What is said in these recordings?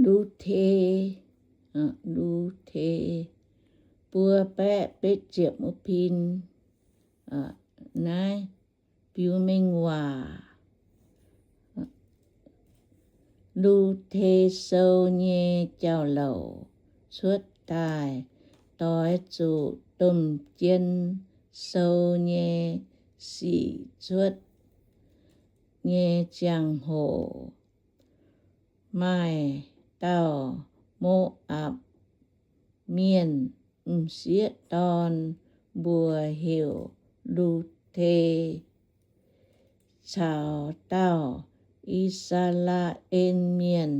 Lu^te, Lu^te, buo baeqv betv ziepc mbuo pin naaiv biux mengh waac. Lu^te Sou nyei jauv-louc cuotv daaih, doix zuqc domh jien sou nyei sic cuotv nyei ziangh hoc, maaih dauh Mo^apc Mienh m'sieqv dorn mbuox heuc Lu^te, caux dauh I^saa^laa^en Mienh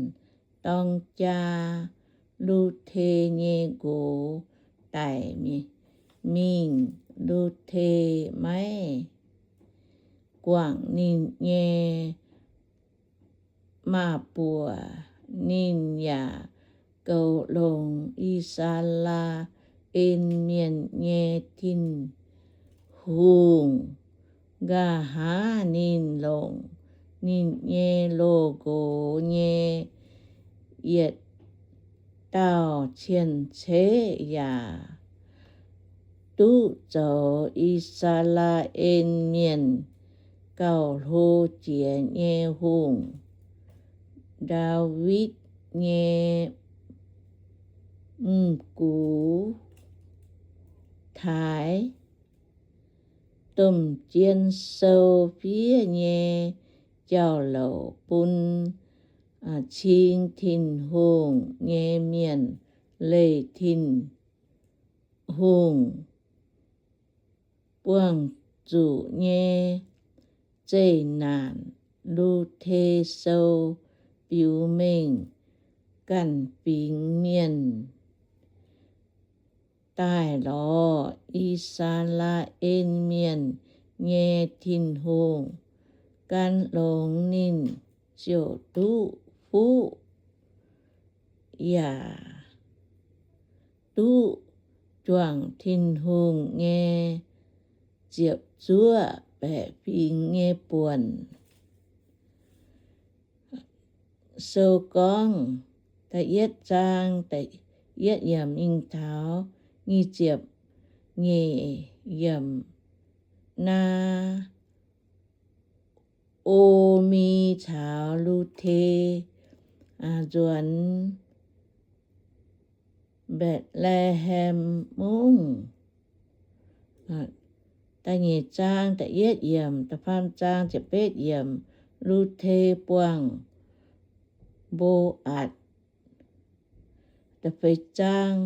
dorng jaa. Lu^te nyei nqox daic mingh. Lu^te maiv guangc ninh nyei maa-buoc. Ninh yaac goux longx I^saa^laa^en Mienh nyei Tin-Hungh. Nqa'haav ninh longc ninh nyei loz-nqox nyei yietc dauh cien-ceqv yaac duqv zoux I^saa^laa^en Mienh gauh hlo jiex nyei hungh, Ndaawitv nyei m'gux, taaix domh jien sou fiev nyei jauv-louc bun cing Tin-Hungh nyei mienh, leih Tin-Hungh buangh zuqc nyei zeqc naanc. Lu^te Sou biux mengh ganh fingx mienh daaih lorz I^saa^laa^en Mienh nyei Tin-Hungh, gan longx ninh ziouc duqv fuqv yaac duqv juangc Tin-Hungh nyei ziepc zuoqv baeqc fingx nyei buonc. Sou gorngv da'yietv zaang da'yietv yiemc mingh taux nyic ziepc nyeic yiemc, Naa^o^mi caux Lu^te nzuonx Mbetc^le^hem Mungv. Da'nyeic zaang da'yietv yiemc, da'faam zaang ziepc betv yiemc, Lu^te buangh Mbo^atc. Da'feix zaang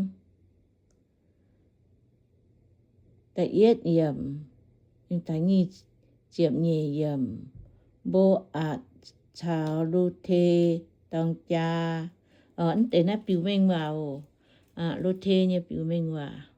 da'yietv yiemc, nyic ziepc nyeic yiemc, Mbo^atc caux Lu^te dorng jaa. Mv deix naaiv biux mengh waac oc. Lu^te nyei biux mengh waac.